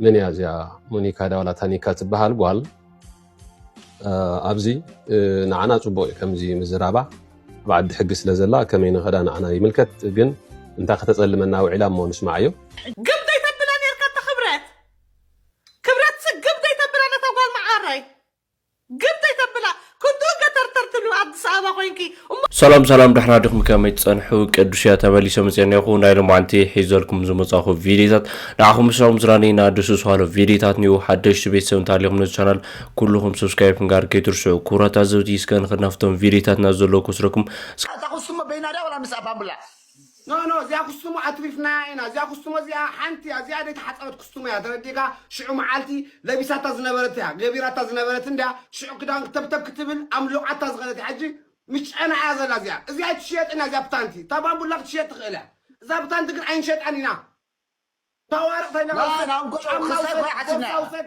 መን እያ እዚኣ? ሞኒካ ዳዋላ ታኒካ ትበሃል ጓል። ኣብዚ ንዓና ፅቡቅ እዩ ከምዚ ምዝራባ። ኣብ ዓዲ ሕጊ ስለ ዘላ ከመይ ንኸዳ ንዓና ይምልከት። ግን እንታይ ከተፀልመና ውዒላ እሞ ንስማዓዮ። ግብ ዘይተብላ ኔርካ እታ ክብረት ክብረት ግብ ዘይተብላ ነታ ጓል መዓረይ ግብ ዘይተብላ። ክንዱ ገተርተር ትብሉ ኣዲስ ኣበባ ኮይንኪ እሞ ሰላም ሰላም፣ ደሕና ዲኹም? ከመይ ትጸንሑ? ቅዱስ እያ ተመሊሰ መጽኤና ይኹ። ናይ ሎማዓንቲ ሒዘልኩም ዝመጻኹ ቪዲዮታት ንዓኹም ምስላኹም ዝራኒ ናድሱ ዝባህሎ ቪዲዮታት ኒው ሓደሽቲ ቤተሰብ እንተሃሊኹም ነዚ ቻናል ኩልኹም ሰብስክራይብ ክንጋር ከይትርስዑ። ክቡራት ኣዘብቲ እስከ ንኽናፍቶም ቪዲዮታትና ዘሎ ክስረኩም እታ ክስቱሞ በይና ድያ ወላ ምስ ኣባምብላ ኖ ኖ እዚኣ ክስቱሞ ኣትሪፍናያ ኢና። እዚኣ ክስቱሞ እዚኣ ሓንቲ እያ። እዚኣ ደይ ተሓፀበት ክስቱሞ እያ። ተረዲእካ? ሽዑ መዓልቲ ለቢሳታ ዝነበረት እያ ገቢራታ ዝነበረት እንድያ። ሽዑ ክዳን ተብተብ ክትብል ኣምልቋታ ዝኸደት እያ። ሕጂ ምጨና እያ ዘላ እዚኣ። እዚኣ ኣይትሽየጥን እያ እዚኣ ብታንቲ። እታ ባምቡላ ክትሽየጥ ትኽእል እያ። እዛ ብታንቲ ግን ኣይንሸጣን ኢና። ታዋርቕ ተይለካ ላ ውሰድ። ናንቆ ጫማ ክሳይ ውሰድ። ኮይሓትና ቦርሳ ውሰድ።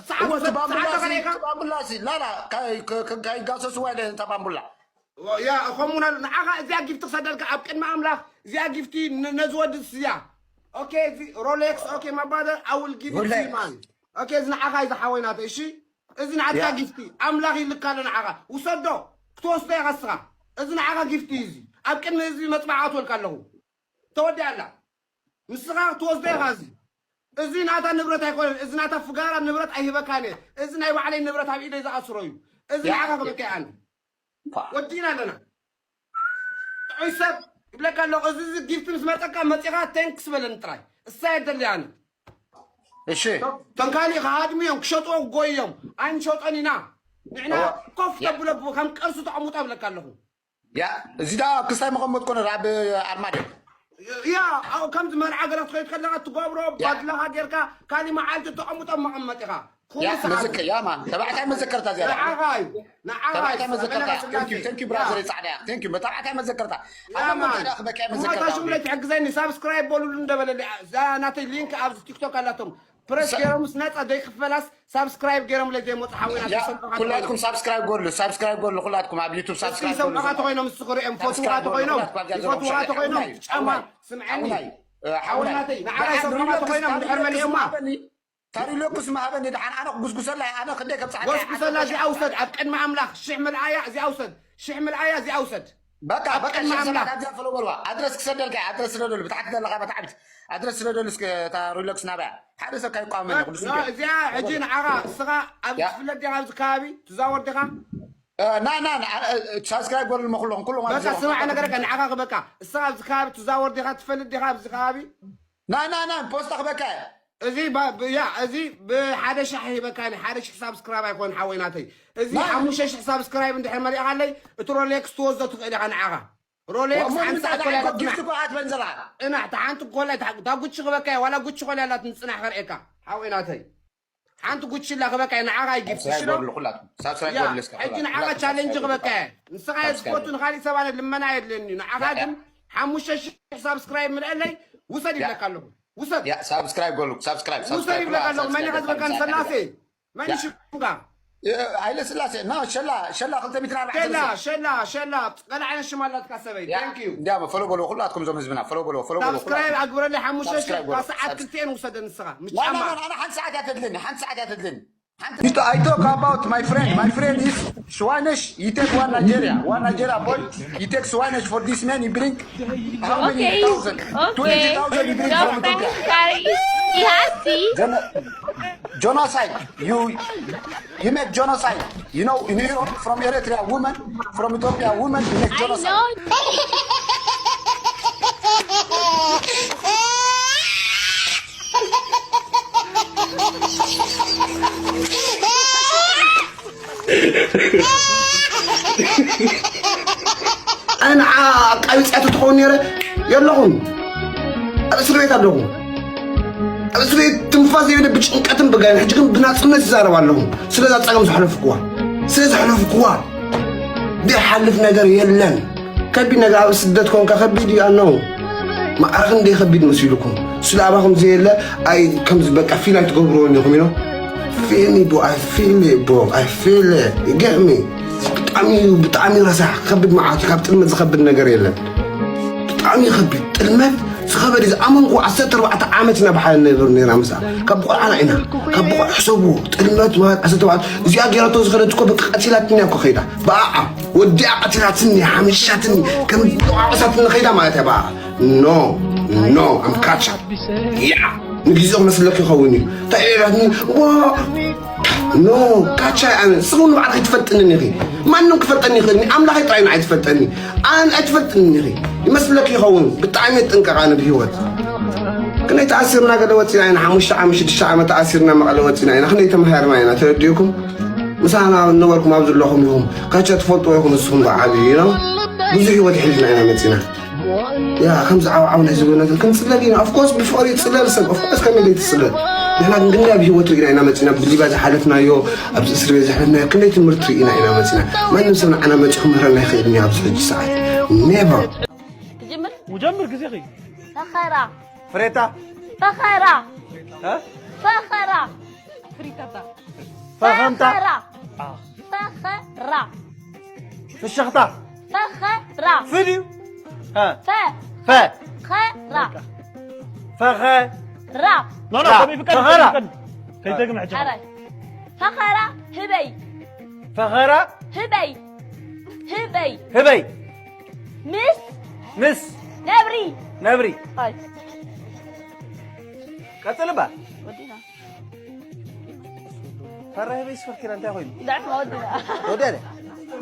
ሰዓት እወ ውሰድ። ሰዓት ትባምቡላ ተኸሊእካ ትባምቡላ ላላ ካይጋሰስዋ ኢለ እታ ባምቡላ ያ እኸም እውን ኣሎ ንዓኻ እዚኣ ጊፍቲ ክሰደልካ ኣብ ቅድሚ ኣምላኽ እዚኣ ጊፍቲ ን- ነዚ ወዲ እዚኣ ኦኬ እዚ ሮሌክስ ኦኬ my brother I will give it to you ሮሌክስ። Man ኦኬ እዚ ንዓኻ እዩ ዝሓወይ ናተይ እሺ እዚ ንዓካ ያ። ጊፍቲ ኣምላኽ ይልካ ኣሎ ንዓኻ ውሰዶ ክትወስዶ ኢኻ እስኻ እዚ ንዓኻ ጊፍቲ እዩ እዚ ኣብ ቅድሚ ህዝቢ መፅባዕ ኣትወልካ ኣለኹ ተወዲኣ ኣላ ንስኻ ክትወስዶ ኢኻ እዚ እዚ ናታ ንብረት ኣይኮነን እዚ ናታ ፍጋራ ንብረት ኣይህበካን እየ እዚ ናይ ባዕለይ ንብረት ኣብ ኢደይ ዝኣስሮ እዩ እዚ ያ። ንዓኻ ክበካ ኣነ ፓ። ወዲእና ኣለና ጥዑይ ሰብ ይብለካ ኣለኹ እዚ እዚ ጊፍቲ ምስ መፀካ መፂኻ ቴንክስ በለኒ ጥራይ እሳ የደሊ ኣነ እሺ ተንካሊ ከሃድሙ እዮም ክሸጥዎ ክጎዩ እዮም ኣይንሸጦን ኢና ንዕና እዋ። ኮፍ ያ። ተብሎ ከም ቀርሱ ተቐሙጦ ይብለካ ኣለኹ ያ እዚ ዳ ክስታይ መቐመጥ ኮነ ኣብ ኣርማድዮ ያ ኣብ ከምዚ መርዓ ገለ ክትኸይድ ከለካ ትገብሮ ባድላኻ ጌርካ ካሊእ መዓልቲ ተቐምጦ መቐመጢኻ ኩሉ ያ ሰዓት መዘከ ያ ማን ተባዕታይ መዘከርታ እዚኣ ንዓኻ እዩ ንዓኻ እዩ ተባዕታይ መዘከርታ ሰበና thank you ስላሴ thank you ያ brother ጻዕዳ thank you ተባዕታይ መዘከርታ ያ ኣነ ማን መታዳ ክበካ ሞታ መዘከርታ ሽሙለይ ትሕግዘኒ ሳብስክራይብ በሉሉ እንደበለለይ እዛ ናተይ ሊንክ ኣብዚ ቲክቶክ ኣላቶም ፕረስ ገይሮም ምስ ነፃ ዘይክፈላስ ሳብስክራይብ ገይሮም ለይ ዘይመፁ ሓወይና ያ ተሰልጠኻ ኩላትኩም ሳብስክራይብ ጎሉ ሳብስክራይብ ጎሉ ኩላትኩም ኣብ ዩቱብ ሳብስክራይብ ጎሉ ይሰምዑኻ ተኮይኖም ምስ ክሪኦም ይፈትውኻ ተኮይኖም ይፈትውኻ ተኮይኖም ጫማ ስምዐኒ ሓውናተይ ንዓኻ ይሰምዑኻ ተኮይኖም ድሕር መሊኦማ ታሪሎክስ ማሃበኒ ድሓን ኣነ ክጉስጉሰላ ኣነ ክንደይ ከም ጻዕዳ ጎስጉሰላ እዚኣ ውሰድ ኣብ ቅድሚ ኣምላኽ ሽሕ ምልኣያ እዚኣ ውሰድ ሽሕ ምልኣያ እዚኣ ውሰድ በቃ በቃ ቅድሚ ሽሕ ኣምላኽ። ሰባት ኣብዚኣ ፈሎ በልዋ ኣድረስ ክሰደልካ ኣድረስ ስደደሉ ብታሕቲ ዘለካ በታዕብት ኣድረስ ስደደሉ እስከ እታ ሪሎክስ ናበያ ሓደ ሰብ ካይቋመኒ ቅዱስ ኖ፣ እዚኣ ሕጂ ንዓኻ እስኻ ኣብዚ ያ። ትፍለጥ ዲኻ ኣብዚ ከባቢ ትዛወር ዲኻ እ፣ ና ና ና፣ እ፣ እ፣ ሳብስክራይብ በሉልሞ ኩለኹም ኩሎም ኣብዚ በቃ ዘለኹም ስማዕ ኩሎም ነገረካ ንዓኻ ክበካ እስኻ ኣብዚ ከባቢ ትዛወር ዲኻ ትፈልጥ ዲኻ ኣብዚ ከባቢ ና ና ና ፖስታ ክበካ እያ እዚ ባ- ብ- ያ እዚ ብሓደ ሻሕ ሂበካኒ ሓደ ሽሕ ሳብስክራይብ ኣይኮን ሓወይ ናተይ እዚ ናይ- ሓሙሽተ ሽሕ ሳብስክራይብ እንድሕር መሊእኻለይ እቲ ሮሌክስ ትወስዶ ትኽእል ኢኻ ንዓኻ ሮሌክስ ሓንቲ ሰዓት ኮላ ኢላ ጊፍቲ ትጽናሕ እኮ ኣትበን ዘለኻ ጽናሕ እታ ሓንቲ ኮላ እታ ጉቺ ክበካ እያ ዋላ ጉቺ ኮላ ኣላ ትንጽናሕ ከርእየካ ሓወይ ናተይ ሓንቲ ጉቺ ላ ክበካ እያ ንዓኻ እዩ ጊፍቲ ሽዶ ሳብስክራይብ በሉ ኩላትኩም ሳብስክራይብ ያ በሉ እስከ ሕጂ ኩላትኩም ንዓኻ ኩላትኩም ቻሌንጅ ሳብስክራይብ በሉ ክበካ እያ ንስኻ እየ ዝፈቱ ንኻሊእ ሰብ ኣነ ልመና የድልየኒ ንዓኻ ያ፣ ያ። ግን ሓሙሽተ ሽሕ ሳብስክራይብ ምልአለይ ውሰድ ያ። ይብለካ ኣለኹ ውሰድ ያ ሳብስክራይብ በሉ ሳብስክራይብ ውሰድ ይብለካ ኣለኹ መን ኢኻ ዝበልካ ንሰላሴ መን ያ። ሽምካ ሃይለ ስላሴ ና ሸላ ሸላ ክልተ ሚእትን ኣርባዕተ ሸላ ሸላ ሸላ ገለ ዓይነት ሽም ኣላትካ ሰበይ ያ thank you እንዲያ ፈሎ በሎ ኩላትኩም ዞም ህዝብና ፈሎ በሎ ፈሎ በሎ ሳብስክራይብ ኣግብረለይ ሓሙሽተ ሳብስክራይብ ሽሕካ በሉ። ሰዓት ክልቲኤን ውሰደን ንስኻ ላ ላ ምጫማ ላ ላ ሓንቲ ሰዓት እያ ተድልኒ ሓንቲ ሰዓት እያ ተድልኒ ሓንቲ I talk about my friend. My friend is Swanesh. He take one Nigeria, one Nigeria boy. He take Swanesh for this man. He bring how many Okay, thousand? okay. Twenty thousand. He bring Your from friend Ethiopia. carry he has tea. Gen- genocide. You you make genocide. You know, in Europe, from Eritrea woman, from Ethiopia woman, you make I genocide. know. ኣነ ንዓ ኣቃቢፅያ ተትኸውን ነረ የለኹም ኣብ እስር ቤት ኣለኹ ኣብ እስር ቤት ትንፋስ ዘይብለ ብጭንቀትን ብጋይን ሕጂ ግን ብናፅነት ይዛረብ ኣለኹ ስለዛ ፀገም ዘሕለፍኩዋ ስለ ዘሕለፍኩዋ ዘይሓልፍ ነገር የለን ከቢድ ነገር ኣብ ስደት ኮንካ ከቢድ እዩ ኣነው ማዕረ ክንደይ ከቢድ መሲሉኩም ስለ ኣባኹም ዘየለ ኣይ ከምዚ በቃ ፊል ኣይትገብርዎ እንዲኹም ኢኖ feel me bro I feel it bro I feel it you get me ብጣዕሚ እዩ ብጣዕሚ ረሳሕ ከቢድ መዓት ካብ ጥልመት ዝኸብድ ነገር የለን ብጣዕሚ ከቢድ ጥልመት ዝኸበድ ዝኣመንኩ ዓሰርተ ኣርባዕተ ዓመት ኢና ብሓደ ንነብር ነይርና ምስኣ። ካብ ቆልዓና ኢና። ካብ ቆልዓ ሕሰቡ፣ ጥልመት ማለት ዓሰርተ ኣርባዕተ፣ እዚኣ ገይራቶ ዝኸደት እኮ በቃ ቀቲላትኒ እኮ ከይዳ። ብኣዓ፣ ወዲኣ ቀቲላትኒ፣ ሓሚሻትኒ፣ ከም ዝጠቋቆሳትኒ ከይዳ ማለት እያ ብኣዓ። ኖ፣ ኖ፣ ኣም ካቻ። ያ፣ ንግዜኡ ክመስለኪ ይኸውን እዩ። እንታይ ኢላትኒ? ዋ፣ ኖ፣ ካቻ ኣነ። ንስኺ እውን ንባዕልኺ ትፈልጥኒ ኢኺ። ማንም ክፈልጠኒ ይኽእል። ኣምላኸይ ጥራይ ንዓይ ትፈልጠኒ። ኣነ ንዓይ ትፈልጥኒ ኢኺ። ይመስለኪ ይኸውን። ብጣዕሚ እየ ዝጥንቀቕ ኣነ ብህይወት። ክንደይ ተኣሲርና ገለ ወፂና ኢና። ሓሙሽተ ዓመት፣ ሽዱሽተ ዓመት ተኣሲርና መቐለ ወፂና ኢና። ክንደይ ተማሂርና ኢና። ተረዲእኩም? ምሳና ነበርኩም ኣብ ዘለኹም ኢኹም። ካቻ ትፈልጥዎ ኢኹም ንስኹም ብዓብዪ ነው። ብዙሕ ህይወት ሒዝና ኢና መፂና። ያ፣ ከምዚ ዓው ዓው ናይ ዝብሎ ነገር ክንጽለል ኢና። Of course፣ ብፍቕሪ ይጽለል ሰብ። Of course፣ ከመይ ዘይትጽለል? ንሕና ግን፣ ግን ኣብ ህይወት ርኢና ኢና መጺና። ብሊባ ዝሓለፍናዮ፣ ኣብዚ እስር ቤት ዘሕለፍናዮ፣ ክንደይ ትምህርቲ ርኢና ኢና መጺና። ማንም ሰብ ንዓና መጺኡ ክምህረና ይኽእል እዩ ኣብዚ ሕጂ ሰዓት። Never። ትጅምር? وجمر ጊዜ ኸይ ፈኸራ። ፍሬታ። ፈኸራ። እ? ፈኸራ። ፍሪታታ። ፈኸምታ። ፈኸራ። አ። ፈኸራ። ፍሽኽታ። ፈኸራ። ፍ ድዩ? እ። ፈ። ፈ። ኸራ። ፈኸ። ራ። ኖ፣ ኖ፣ ራ። ከመይ ፍቀድ፣ ፈኸራ። ከመይ ፍቀድ። ከይተግምዕ ጀመር። ሓራይ። ፈኸራ ህበይ። ፈኸራ። ህበይ። ህበይ። ህበይ። ምስ። ምስ። ነብሪ። ነብሪ። ኣይ። ቀጽል እባ። ወዲና። ፈራ ህበይ ስፈርኪና እንታይ ኮይኑ? ዳዕማ ወዲና። ወዲያ ደ?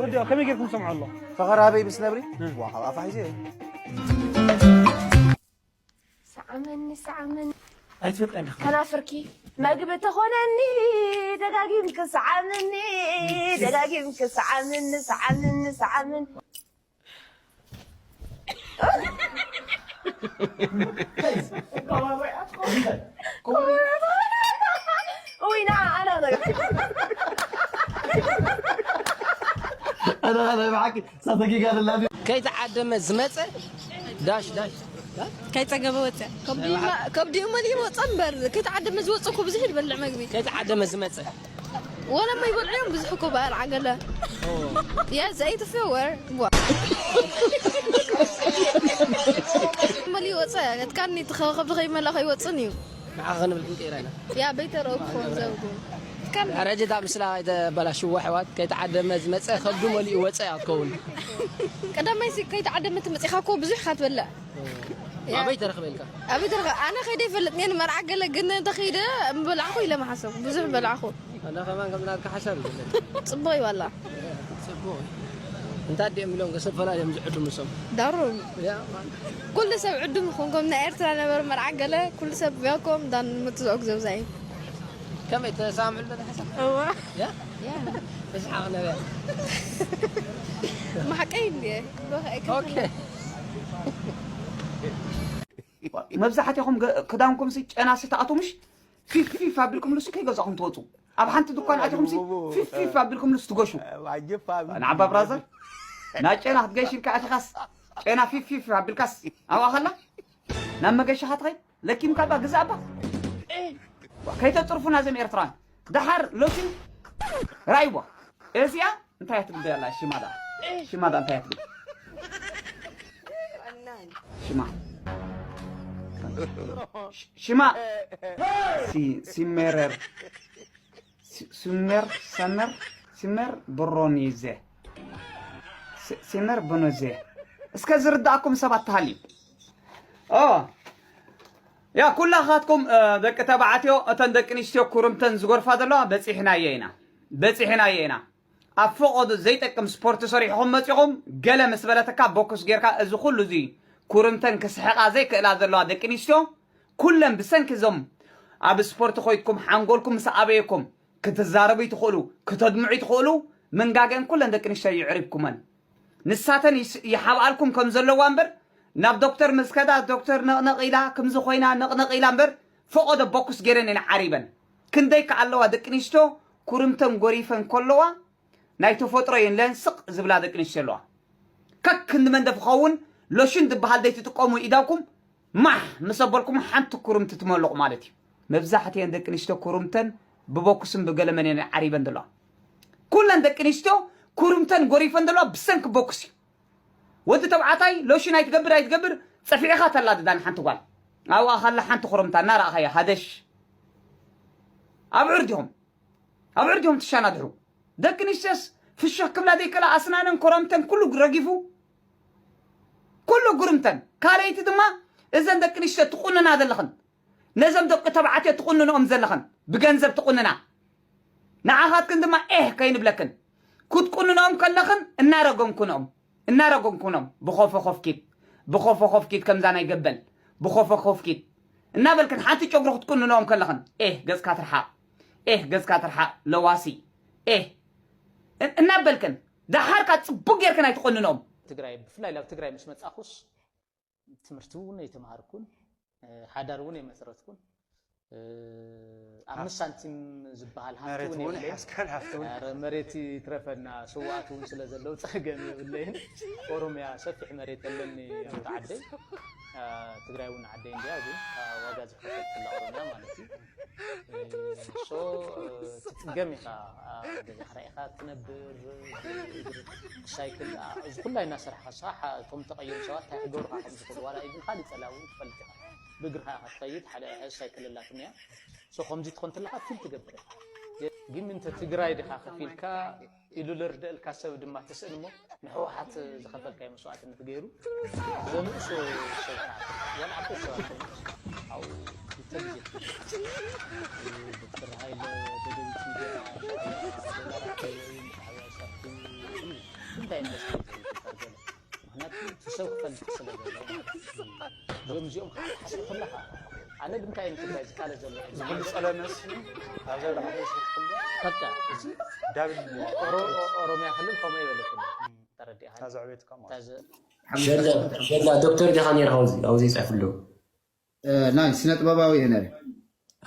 ወዲያ፣ ከመይ ጌርኩም ሰምዖ ኣሎ? ፈኸራ ህበይ ምስ ነብሪ? እ። ዋ፣ ካብ ኣፋ ሒዘ። ሰዓመኒ፣ ሰዓመኒ። ኣይትፈልጣ እንዲኻ። ከናፍርኪ መግቢ ተኾነኒ፣ ደጋጊምኪ ሰዓምኒ፣ ደጋጊምኪ ሰዓምኒ፣ ሰዓምኒ፣ ሰዓምኒ። ውይ፣ ና፣ ኣና፣ ኣና። ኣና፣ ኣና፣ ብሓቂ፣ ሳተጊጋ ደላ። ከይተዓደመ ዝመጸ ዳሽ፣ ዳሽ። ከይጸገበ ወጸ። ከብዲኡ መ-፣ ከብዲኡ መሊኡ ወጸ እምበር፣ ከይተዓደመ ዝወጸ እኮ ብዙሕ ይበልዕ መግቢ። ከይተዓደመ ዝመጸ። ወላ እሞ ይበልዑ እዮም ብዙሕ እኮ በኣል ዓገለ። ኦ። Yes, eight flour. ዋ። መሊኡ ወጸ። ከትካኒ እቲ ከ-፣ ከብዲ ከይመልኣ ከይወጽን እዩ። ንዓኻ ክንብል ክንቀይራ ኢና። ያ፣ በይተረኡ ክኸውን ዘብጉ። ከትካኒ። ኣረጀታ ምስላ ኣይተበላሽዎ ኣሕዋት። ከይተዓደመ ዝመጸ ከብዱ መሊኡ ወጸ ኣይከውን። ቀዳማይ ሲ ከይተዓደመ ትመጺኻ እኮ ብዙሕ ኢኻ ትበልዕ። ያ። ኣበይ ተረኽበ ኢልካ? ኣበይ ተረኸ-? ኣነ ከይደ ይፈልጥ፣ እኔ ንመርዓ ገለ ግን እንተኸይደ ምበላዕኹ ኢለ ምሓሰብ። ብዙሕ በላዕኹ። ኣነ ከማን ከም ናትካ ሓሳብ ይብለኒ። ጽቡቕ እዩ ዋላ። ጽቡቕ እዩ። እንታይ ድዮም ኢሎም ገሰብ ፈላልዮም ዝዕድሙ ሰብ? ዳሩ። ያ። ኩሉ ሰብ ዕዱም ይኹን፣ ከም ናይ ኤርትራ ነበረ መርዓ ገለ፣ ኩሉ ሰብ ቢያኮም ዳን ምትዝኦ ግዘብዛይ። ከመይ ተሳምዕሉ ተሓሳብ? እዋ። ያ? ያ። ተስሓቕ ነበያ። ማሕቀይ እንዴ? ኦኬ። መብዛሕትኹም ገ-፣ ክዳንኩም ሲ ጨና ሲ ተኣትዉ ምሽ ፊፍ ፊፍ ኣቢልኩም ንሱ ከይገዛእኹም ትወፁ። ኣብ ሓንቲ ድኳን ኣቲኹም ሲ ፊፍ ፊፍ ኣቢልኩም ንሱ ትገሹ። ንዓባ ብራዘር፣ ናብ ጨና ክትገሽ ኢልካ ኣቲኻስ፣ ጨና ፊፍ ፊፍ ኣቢልካስ ኣብኣ ኸላ፣ ናብ መገሻኻ ትኸይድ፣ ለኪምካ እባ ግዛእ እባ። ከይተጽርፉና እዞም ኤርትራን። ደሓር ሎሽን ራእይዋ። እዚኣ እንታይ እያ ትብል ዘላ ሽማ ደኣ? ሽማ ደኣ እንታይ እያ ትብል? ሽማ። ሽ-፣ ሽማ። ሲ-፣ ሲሜረር። ሲ-፣ ሲሜር፣ ሰመር፣ ሲሜር ብሮኒዘ። ሲ-፣ ሲሜር ብሮኒዘ። እስከ ዝርዳእኩም ሰባት ተሃልዩ። ኦ፣ ያ ኩላኻትኩም፣ እ፣ ደቂ ተባዕትዮ፣ እተን ደቂ ኣንስትዮ ኩርምተን ዝጎርፋ ዘለዋ በጺሕናዮ ኢና። በጺሕናዮ ኢና። ኣብ ፈቐዶ ዘይጠቅም ስፖርት ሰሪሕኹም መጺኹም፣ ገለ ምስ በለትካ ቦክስ ጌርካ፣ እዚ ኩሉ እዚ ኩርምተን ክስሕቓ ዘይክእላ ዘለዋ ደቂ ኣንስትዮ፣ ኩለን ብሰንኪ እዞም ኣብ ስፖርት ኮይድኩም ሓንጎልኩም ምስ ኣበየኩም፣ ክትዛረቡ ይትኽእሉ፣ ክተድምዑ ይትኽእሉ፣ መንጋገን ኩለን ደቂ ኣንስትዮ ይዕሪብኩመን። ንሳተን ይስ-፣ ይሓብኣልኩም ከም ዘለዋ እምበር፣ ናብ ዶክተር ምስ ከዳ፣ ዶክተር ነቕነቕ ኢላ፣ ከምዚ ኮይና ነቕነቕ ኢላ እምበር፣ ፈቐዶ ቦክስ ገይረን እየን ዓሪበን። ክንደይ ከ ኣለዋ ደቂ ኣንስትዮ፣ ኩርምተን ጎሪፈን ከለዋ፣ ናይ ተፈጥሮ እየን ለን ስቕ ዝብላ ደቂ ኣንስትዮ ኣለዋ። ከክ ክንዲ መንደፍ ክኸውን፣ ሎሽን ዝበሃል ዘይትጥቀሙ ኢዳውኩም፣ ማሕ ምስ ኣበልኩም ሓንቲ ኩርምቲ ትመልቑ ማለት እዩ። መብዛሕትኤን ደቂ ኣንስትዮ ኩርምተን ብቦክስን ብገለመን እየን ዓሪበን ዘለዋ። ኩለን ደቂ ኣንስትዮ ኩርምተን ጎሪፈን ዘለዋ ብሰንኪ ቦክስ እዩ። ወዲ ተባዕታይ ሎሽን ኣይትገብር ኣይትገብር፣ ጸፊዕኻ ተላ ድዳን ሓንቲ ጓል ኣብኣ ካላ ሓንቲ ኮረምታ እናረኣኻያ ሃደሽ ኣብዑር ዲኹም ኣብዑር ዲኹም ትሻናድሑ ደቂ ንሽተስ ፍሽኽ ክብላ ዘይክእላ ኣስናነን ኮረምተን ኩሉ ረጊፉ ኩሉ ጉርምተን ካልኣይቲ ድማ እዘን ደቂ ንሽተ ትቁንና ዘለኽን ነዘም ደቂ ተባዕትዮ ትቁንንኦም ዘለኽን ብገንዘብ ትቁንና ንዓኻትክን ድማ ኤህ ከይንብለክን ክትቁንንኦም ከለኽን እናረገምኩንኦም እናረገምኩኖም ብኾፎ ኾፍኪት ብኾፎ ኾፍኪት ከምዛ ናይ ገበል ብኾፎ ኾፍኪት እናበልክን ሓንቲ ጨጉሪ ክትቁንንኦም ከለኽን ኤህ ገጽካ ትርሓቕ ኤህ ገጽካ ትርሓቕ ለዋሲ ኤህ እናበልክን ደሓርካ ጽቡቅ ጌርክን ኣይትቆንኖም ትግራይ ብፍላይ ናብ ትግራይ ምስ መጻኹስ ትምህርቲ እውን ኣይተምሃርኩን ሓዳር እውን ኣይመሰረትኩን ኣምስት ሳንቲም ዝበሃል ሃፍቲ እውን የብለይን መሬት ይትረፈና ስዋኣት እውን ስለ ዘለዉ ፀገም የብለይን ኦሮምያ ሰፊሕ መሬት ኣለኒ ኣብቲ ዓደይ ትግራይ እውን ዓደይ እንድያ ግን ዋጋ ዝከፈልኩላ ኦሮምያ ማለት እዩ so ትፅገም ኢኻ ገዛኻ ራኢኻ ትነብር ሳይክል እዚ ኩላይ እናሰራሕካ ሳ እቶም ተቐየሩ ሰባት እንታይ ክገብሩካ ከም ዝኽእሉ ዋላ ኢቭን ካሊእ ፀላ እውን ትፈልጥ ኢኻ ብእግርካ ኢኻ ትኸይድ ሓደ ሳይክል ኣላትም እያ so ከምዚ ትኾን ትለካ ፊል ትገብረ ግን እንተ ትግራይ ድኻ ከፊልካ ኢሉ ልርደእልካ ሰብ ድማ ትስእን እሞ ንህወሓት ዝኸፈልካዮ መስዋእትነት ገይሩ ዘንእሶ ሰብ ወላ ዓበይ ሰባት ኣብኡ ክልተ ግዜ ዶክተር ሃይለ ደደቢት ሚድያ ዶላራት ወይም ሻዕብያ ሰርኩ እንታይ ኢንቨስት ምክንያቱ እቲ ሰብ ክፈልጥ ስለ ዘሎ እዞም እዚኦም ከዓ ሓስብ ከለካ ኣነ ብምንታይ እዮም ትግራይ ዝቃለ ዘሎ ዝኩሉ ፀለመስ ኣብዛ ላዕሊ ዝስርሕሉ በቃ እዚ ዳብል ኦሮሚያ ክልል ከምኡ ይበለኩም ተረዲእካ ታዘዕቤትካ ማለት ሸላ ዶክተር ዲኻ ነርካ ኣብዚ ኣብዚ ይፅሕፍ ኣለዉ ናይ ስነ ጥበባዊ እየ ነረ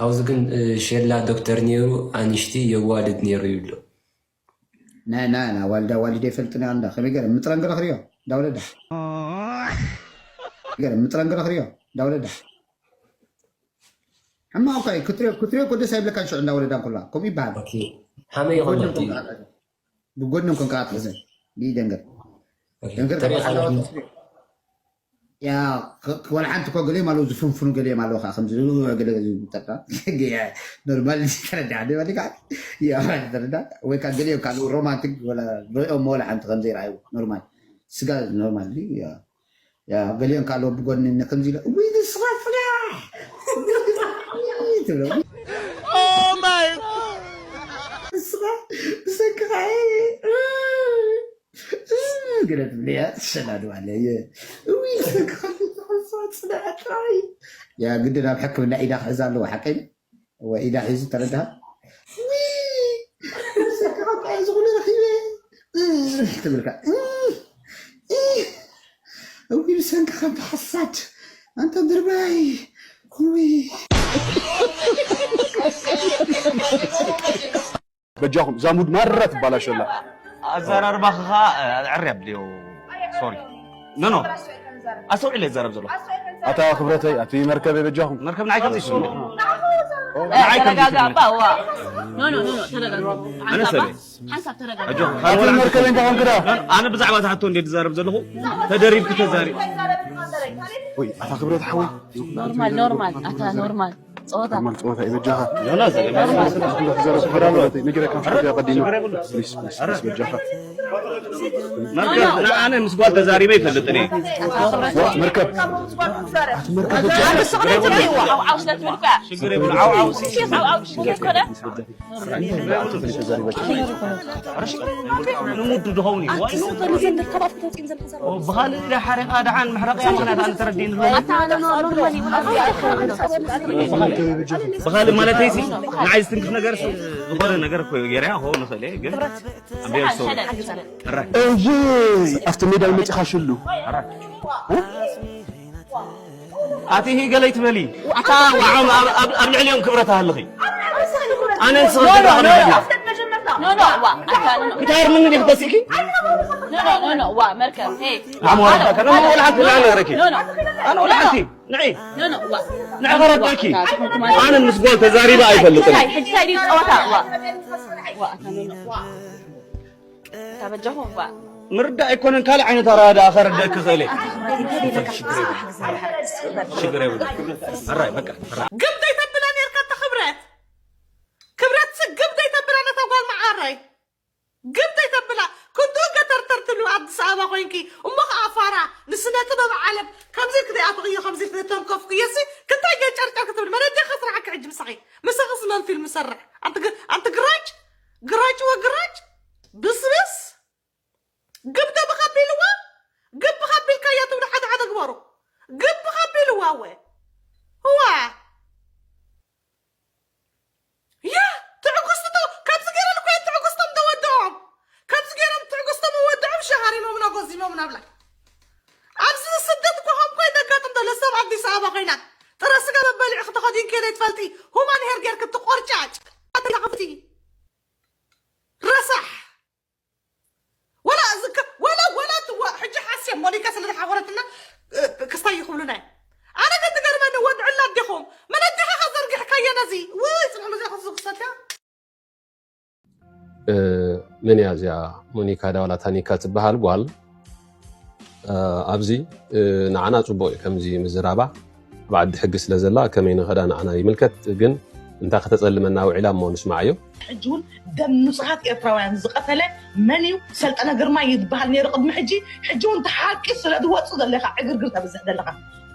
ኣብዚ ግን ሸላ ዶክተር ነይሩ ኣንሽቲ የዋልድ ነይሩ ይብሎ ናይ ናይ ናይ ዋልዳ ዋልደ ይፈልጥና እንዳ ከመይ ገረ ምጥረን ገረ ክሪዮ እንዳወለዳ ገረ ምጥረን ገረ ክሪዮ እንዳወለዳ ሕማቕ እኳ እዩ ክትሪኦ ክትሪኦ እኮ ደስ ኣይብለካን ሽዑ እንዳወለዳ እንከላ ከምኡ ይበሃል ሓመይ ይኸሉ ብጎድኖም ኮንካ ኣትሕዘን ይደንገር ደንገር ተሪኻ ተባዕላ ወጥቶ ያ ወላ ሓንቲ እኮ ገሊኦም ኣለዉ ዝፍንፍኑ ገሊኦም ኣለዉ ከዓ ከምዚ ገለ ጠጣ ኖርማል ተረዳ ደ ወሊካ ተረዳ ወይ ከዓ ገሊኦም ካልኡ ሮማንቲክ ወላ ሪኦም ወላ ሓንቲ ከምዘይረኣዩ ኖርማል ስጋ ኖርማል ያ ገሊኦም ከዓ ኣለዉ ብጎኒ ከምዚ ኢለ ውይ ንስኻ ፍላ ትብሎ ንስኻ ብሰንክኻ ገለ ትብልያ ትሸላድዋ ኣለየ እውይ ጽንዐ ጥራይ ያ ግዲ ናብ ሕክምና ኢዳ ክሕዛ ኣለዎ ሓቀይ ወይ ኢዳ ሒዙ ተረዳሃ ዝኩሉ ረኪበ ትብልካ እውይ ብሰንኪ ከምቲ ሓሳድ ኣንተ ድርባይ እውይ በጃኹም እዛ ሙድ ማራ ትባላሸላ። ኣዘራርባኻ ዕር የብልዮ ሶሪ ኖ ኖ ኣስተውዒለ ይዛረብ ዘሎ ኣታ ክብረተይ ኣቲ መርከበይ በጃኹም መርከብ ንዓይ ከምዚ ይስምዑ ንዓይ ከምዚ ይስምዑ ኖ ኖ ኖ ተረጋጋ ኣነ ሰበይ ሓንሳብ ተረጋጋ ኣጆ ኣቲ መርከበይ እንታይ ኮንክዳ ኣነ ብዛዕባ ታሕቶ እንደ ዝዛረብ ዘለኹ ተደሪብኩ ተዛሪ ወይ ኣታ ክብረት ሓወይ ኖርማል ኖርማል ኣታ ኖርማል ጸወታ ኖርማል ጸወታ እዩ በጃኻ ዮናስ ነጊረ ካብ ሽኮር ያቀዲማ ፕሊስ ፕሊስ ፕሊስ በጃኻ መርከብ ንኣነ ምስ ጓል ተዛሪበ ይፈልጥ እኔ መርከብ ሽግር የብሉ ዓው ዓው ንሙዱ ድኸውን እዩ ብኻልእ ዳ ሓሪኻ ደሓን ምሕረቕ እያ ምኽንያት ኣነ ተረዲእኒ ብኻልእ ማለተይ ሲ ንዓይ ዝትንክፍ ነገር ዝኾነ ነገር እኮ ገይረያ ክኸውን ንኽእል እየ ግን ኣንበየር ሰው እይ ኣብቲ ሜዳ መፂኻ ሽሉ ኣቲ ገለ ይትበሊ ኣታ ዋዓም ኣብ ልዕሊኦም ክብረት ኣለኺ ኣነ ንስኻ ክብረት ኣለኺ ክታር ምን ዲኽ ተሲእኪ ዋ መርከብ ኣሞ ወላ ሓንቲ ላ ነገረኪ ኣነ ወላ ሓንቲ ንዒ ንዒ ከረዳኪ ኣነ ምስ ጓል ተዛሪበ ኣይፈልጥን ሕጂ ታይ ድዩ ፀወታ ዋ ዋ ኣታ ኖ ኖ ዋ እታ በጃኹም ዋ ምርዳእ ኣይኮነን፣ ካልእ ዓይነት ኣረዳድኣ ከረድእ ክኽእል እየ። ሽግር የብሉ። ሽግር የብሉ። ሕራይ በቃ። ሕራይ። ግብ ዘይተብላ ኔርካ እታ ክብረት ክብረት ሲ ግብ ዘይተብላ ነታ ጓል መዓረይ ግብ ዘይተብላ ክንዱ ገተርተር ትብሉ ኣዲስ ኣበባ ኮይንኪ እሞ ከዓ ፋራ ንስነ ጥበብ ዓለም ከምዚ ክደኣትኽዮ ከምዚ ክተንከፍክዮ ሲ ክንታይ ገጨርጨር ክትብል መነጀ ከስራዓኪ ሕጂ ምሳኺ ምሳኺ ስመን ፊልም ሰርሕ ኣንቲ ግ- ኣንቲ ግራጭ ግራጭ ወግራጭ ብስብስ ግብ ደብኻ ቢልዋ ግብ ኻቢልካያ ትብሉ ሓደ ሓደ ግበሩ ግብ ኻቢልዋ ወ እዋ ያ ትዕግስቱ ዶ ከምዚ ገይረን እኮ እየን ትዕግስቶም ደወድኦም ከምዚ ገይሮም ትዕግስቶም ወድዖም ሸሃሪሞምና ጎዚሞምና ብላ ኣብዚ ስደት እኮ ከም ኮይን ዘጋጥም ዘሎ ሰብ ኣዲስ ኣበባ ኮይና ጥረ ስጋ መበልዒ ክተኸዲን ከይደ ትፈልጢ ሁማን ሄር ጌርክ ትቆርጫጭ ኣትላኽፍቲ ረሳሕ ወላ እዝከ ወላ ወላ ትዋ ሕጂ ሓስየ ሞኒካ ስለ ዝሓወረትና ክስታይ ይኽብሉና እዮም ኣነ ግን ትገርመኒ ወድዕላ ኣዴኹም መነዴኻ ከዘርጊሕካዮ ነዚ ወይ ፅንዕሉ እዚኣ ክስጉሰት እያ መን እያ እዚኣ ሞኒካ ዳዋላ ታኒካ ትበሃል ጓል ኣብዚ ንዓና ፅቡቅ እዩ ከምዚ ምዝራባ ኣብ ዓዲ ሕጊ ስለ ዘላ ከመይ ንኸዳ ንዓና ይምልከት ግን እንታይ ከተፀልመና ውዒላ እሞ ንስማዓዮ ሕጂ እውን ደም ንፁሃት ኤርትራውያን ዝቐተለ መን እዩ ሰልጠነ ግርማይ እዩ ዝበሃል ነይሩ ቅድሚ ሕጂ ሕጂ እውን ተሓቂ ስለ ዝወፁ ዘለካ ዕግርግር ተብዝሕ ዘለካ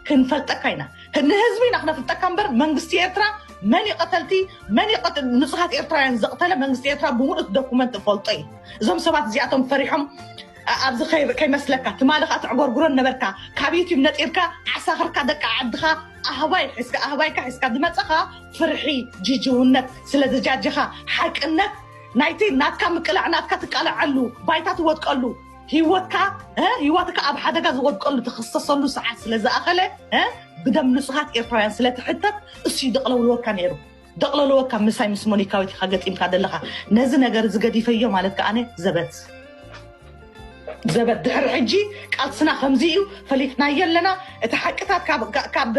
ክንፈልጠካ ኢና ንህዝቢ ኢና ክነፍልጠካ እምበር መንግስቲ ኤርትራ መን እዩ ቀተልቲ መን እዩ ንፁሃት ኤርትራውያን ዘቕተለ መንግስቲ ኤርትራ ብምሉእ ዶኩመንት እፈልጦ እዩ እዞም ሰባት እዚኣቶም ፈሪሖም ኣብዚ ከይመስለካ ትማሊ ከዓ ተዕጎርጉሮ ነበርካ ካብ ዩቲብ ነጢርካ ዓሳኽርካ ደቂ ዓድኻ ኣህባይ ሒዝካ ኣህባይካ ሒዝካ ዝመፀኻ ፍርሒ ጅጅውነት ስለ ዝጃጀኻ ሓቅነት ናይቲ ናትካ ምቅላዕ ናትካ ትቃለዓሉ ባይታ ትወድቀሉ ህይወትካ ህይወትካ ኣብ ሓደጋ ዝወድቀሉ ትኽሰሰሉ ሰዓት ስለ ዝኣኸለ ብደም ንፁሃት ኤርትራውያን ስለ ትሕተት እሱ ይደቕለውልወካ ነይሩ ደቕለልወካ ምሳይ ምስ ሞኒካዊት ኢኻ ገጢምካ ዘለኻ ነዚ ነገር እዚ ገዲፈዮ ማለት ከኣነ ዘበት ዘበት ድሕሪ ሕጂ ቃልስና ከምዚ እዩ ፈሊጥናዮ ኣለና እቲ ሓቅታት ካብ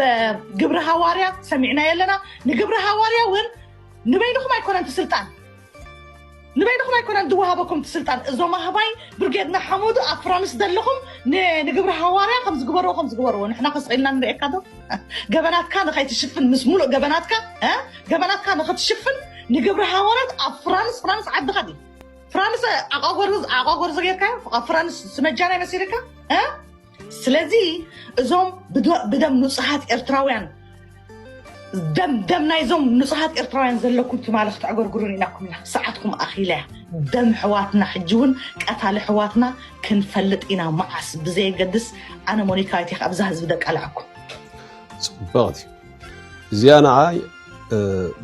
ግብሪ ሃዋርያ ሰሚዕናዮ ኣለና ንግብሪ ሃዋርያ እውን ንበይንኹም ኣይኮነን እቲ ስልጣን ንበይንኹም ኣይኮነን ዝወሃበኩም እቲ ስልጣን እዞም ኣህባይ ብርጌድ ንሓመዱ ኣብ ፍራንስ ዘለኹም ንግብሪ ሃዋርያ ከም ዝግበርዎ ከም ዝግበርዎ ንሕና ከስቕ ኢልና ንርእየካ ዶ ገበናትካ ንኸይትሽፍን ምስ ሙሉእ ገበናትካ ገበናትካ ንኽትሽፍን ንግብሪ ሃዋርያት ኣብ ፍራንስ ፍራንስ ዓድኻ ድዩ ፍራንስ ዓቋጎር ዓቋጎር ዘጌርካዮ ኣብ ፍራንስ ስመጃናይ መሲልካ ስለዚ እዞም ብደም ንፁሃት ኤርትራውያን ደም ደም ናይዞም ንፁሃት ኤርትራውያን ዘለኩም ትማሊ ክተዕገርግሩን ኢናኩም ኢና ሰዓትኩም ኣኺላ እያ ደም ሕዋትና ሕጂ እውን ቀታሊ ሕዋትና ክንፈልጥ ኢና መዓስ ብዘየገድስ ኣነ ሞኒካዊት ኢኻ ኣብዛ ህዝቢ ደቃልዐኩም ፅቡቕቲ እዚኣ ንዓይ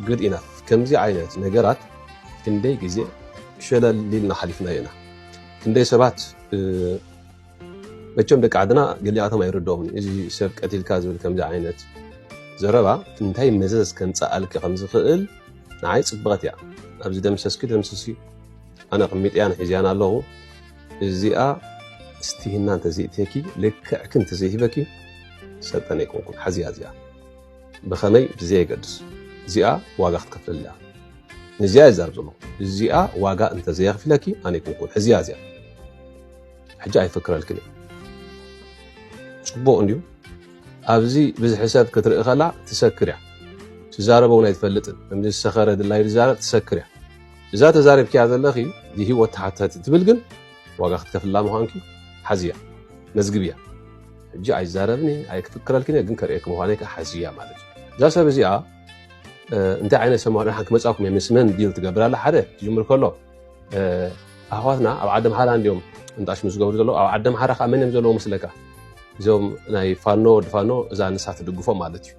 ግድ ኢና ከምዚ ዓይነት ነገራት ክንደይ ግዜ ሸለል ኢልና ሓሊፍናዮ ኢና ክንደይ ሰባት መቸም ደቂ ዓድና ገሊኣቶም ኣይርድኦምን እዚ ሰብ ቀቲልካ ዝብል ከምዚ ዓይነት ዘረባ እንታይ መዘዝ ከምፀኣልኪ ከምዝኽእል ንዓይ ፅብቐት እያ ኣብዚ ደምሰስኪ ደምስሲ ኣነ ቅሚጥያን ሒዝያን ኣለኹ እዚኣ ስትሂና እንተዘይእትየኪ ልክዕኪ እንተዘይሂበኪ ሰልጠነ ኣይኮንኩን ሓዚያ እዚኣ ብኸመይ ብዘየገድስ እዚኣ ዋጋ ክትከፍለልያ ንዚኣ ይዛርብ ዘለኹ እዚኣ ዋጋ እንተዘየኽፊለኪ ኣነ ኣይኮንኩን ሕዚያ እዚኣ ሕጂ ኣይፈክረልክን እየ ፅቡቕ እንድዩ ኣብዚ ብዝሒ ሰብ ክትርኢ ከላ ትሰክር እያ ትዛረበ እውን ኣይትፈልጥን ከምዚ ዝሰኸረ ድላዩ ዝዛረብ ትሰክር እያ እዛ ተዛሪብክያ ዘለኺ ንሂወት ተሓታቲ ትብል ግን ዋጋ ክትከፍላ ምዃንኪ ሓዝያ መዝግብያ ሕጂ ኣይዛረብን እየ ኣይክፍክረልክን እየ ግን ከርእየኪ ምዃነይ ከዓ ሓዝያ ማለት እዩ እዛ ሰብ እዚኣ እንታይ ዓይነት ሰብ ምዃን ሓን ክመፃኩም እየ ምስ መን ዲል ትገብር ኣላ ሓደ ትጅምር ከሎ ኣሕዋትና ኣብ ዓዲ ምሓራ እንዲዮም እንጣሽ ዝገብሩ ዘለዉ ኣብ ዓዲ ምሓራ ከዓ መን እዮም ዘለዉ መስለካ እዞም ናይ ፋኖ ወዲ ፋኖ እዛ ንሳ ትድግፎም ማለት እዩ